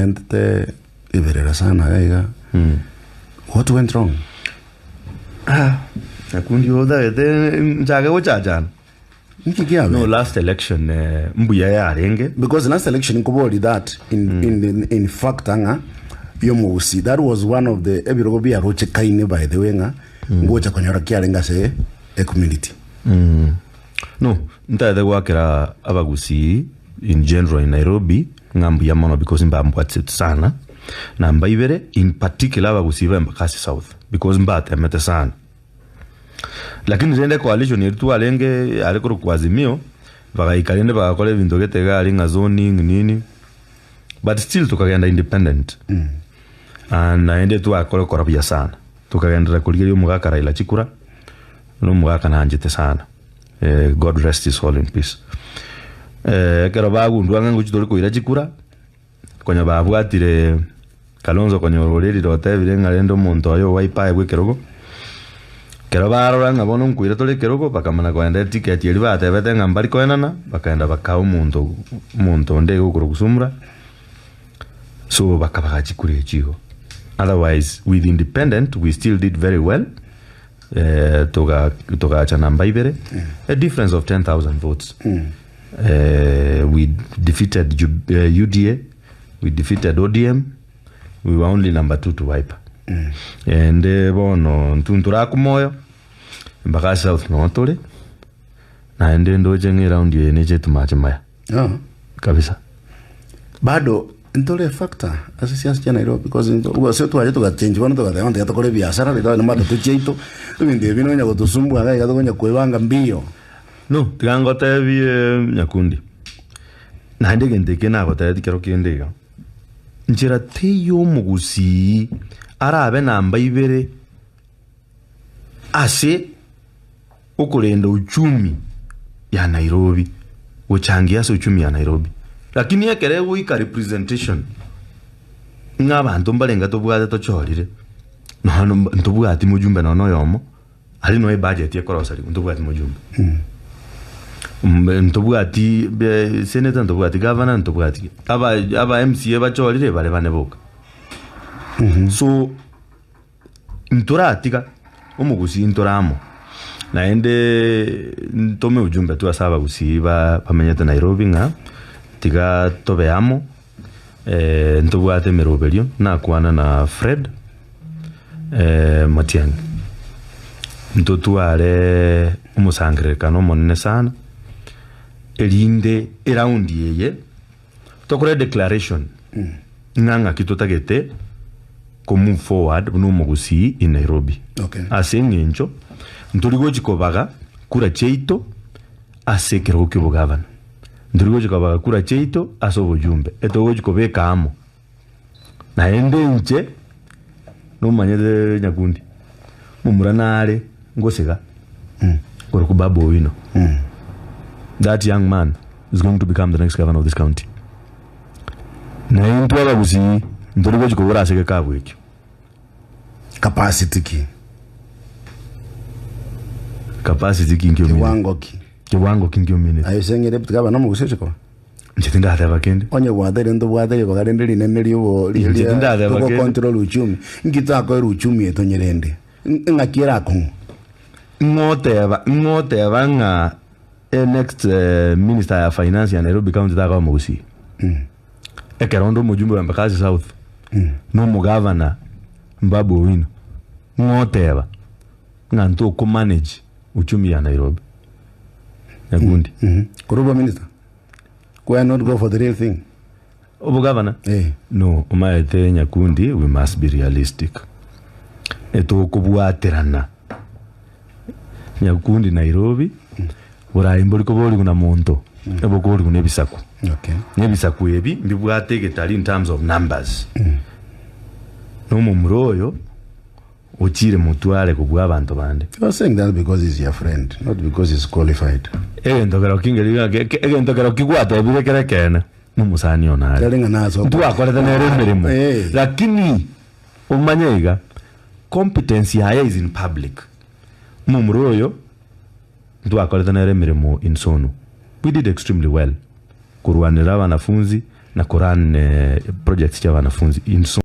korentete riberera sana iga iga. What went wrong? Ah, nakundi otagete nchake gochachana. Nki kiabe? No last election eh, mbuya yarenge. Because last election nkobori that in, in, in, in fact ng'a yomogusi that was one of the ebirogo biarochekaine by the way ng'a ngocha konyora kiarenge ase e community. No, ntagete goakera abagusii in general in Nairobi ng'a mbuya mono because mbambwatete sana. Namba ibere in particular abagusii ba Embakasi South because mbatemete sana. Lakini rende coalition eria twarenge yare korokwa Azimio bagaika rende bagakora ebinto gete iga aria ng'a zoning nini but still tokagenda independent and naende twakora okora buya sana. Tokagenderera korigereria omogaka Raila chikura, na omogaka nanchete sana God rest his soul in peace. Ekero bagundua ng'a ngochi tore koira chikura, konya babwatire Kalonzo konyora orerire otebire ng'a rende omonto oye owipe aegwe ekerogo, ekero barora ng'a bono nkoira tore ekerogo, bakamana koenda eticket eria batebete ng'a mbari koenana, bakaenda bakaa omonto omonto onde iga okorokwa Sumra, so bakabaga chikura echio igo. Otherwise with independent we still did very well, toga togacha namba ibere, a difference of 10,000 votes. We defeated Ju- UDA, we defeated ODM, we were only number two to Wiper. Ende bono intwe ntorakumoyo, mpaka ase South noo tore, naende ndoche ng'a eround eye neche etumache maya Ah. kabisa. Bado ntore factor ase siasa chia Nairobi because gose twacha togachange bono togateba ng'a tiga tokore ebiasara rero na matatu chiaito ebinto ebi nonya gotosumbua iga iga tokonya koebanga mbiyo. No, tiga ngotebie Nyakundi, naende egento eke nagotebetie kero kende iga, nchera teiyo omogusii arabe namba ibere ase okorenda uchumi ya Nairobi, gochangia ase uchumi ya Nairobi. Lakini ekero egoika representation, ng'a abanto mbarenge tobwate tochorire, nonya ntobwati mojumbe nonya oyomo. Aria noe ebudget ekorosarigwa ntobwati mojumbe. Mbe ntobwati be senator ntobwati governor ntobwati ki. Aba aba MCA bachorire bare bane boka. So ntoratiga omogusii ntore amo naende ntome ujumbe tu ase abagusii ba bamenyete Nairobi ng'a tiga tobe amo ntobwate emeroberio nakwana na Fred. Matiang'i, ntotware omosangererekano omonene sana, erinde eraundi eye tokore declaration ng'a ng'aki totagete ko move forward buna omogusii in Nairobi. Okay. Ase eng'encho ntori gochi kobaga kura chiaito ase ekerogo kia obogavana, ntori gochi kobaga kura chiaito ase obojumbe, etogochi kobeka amo. Naende inche nomanyete nyakundi, momura nare ngosega korokwa Babu Owino. That young man is going to become the next governor of this county. Na intwe abagusii ntori gochi kobora ase egekabu ekio. Capacity ki? Capacity ki nkio omineti? Kiwango ki? Kiwango ki nkio omineti? Aye ase eng'encho deputy governor omogusii oche koba? Inche tindateba kende. Onye gwateire ntobwate ribaga rinde rinene riobo Inche tindateba kende. togocontrol uchumi. Nki twakoera uchumi eto nyerende? Ng'aki ere akong'u? Ng'oteba ng'oteba ng'a e next minister ya finance ya Nairobi county takoba omogusii. Ekero onde omojumbe wa Embakasi South na omogavana Babu Owino ng'oteba ng'a ntokomanage uchumi ya Nairobi. Nyakundi. Korwa obe minister? Why not go for the real thing? Obogavana? Eh. No, omaete Nyakundi we must be realistic. Etokobwaterana Nyakundi Nairobi, borayi mbori koborigwa na monto, ebokorigwa na ebisaku. Okay. Na ebisaku ebi mbibwate egetari in terms of numbers. Na omomura oyo ochire motwe are kobua abanto bande. You are saying that because he's your friend, not because he's qualified. Egento kero kingeri ng'a ke- ke- egento kero kigwatebire kere ekeene, nomosani one are. Tari ng'a nase oko- Ntwakorete nere emeremo. Eh. Lakini omanye iga, competence yaye is in public. Omomura oyo ntwakorete nere emeremo in Sono. We did extremely well. Korwanera abanafunzi. na korun projects chia wanafunzi in so.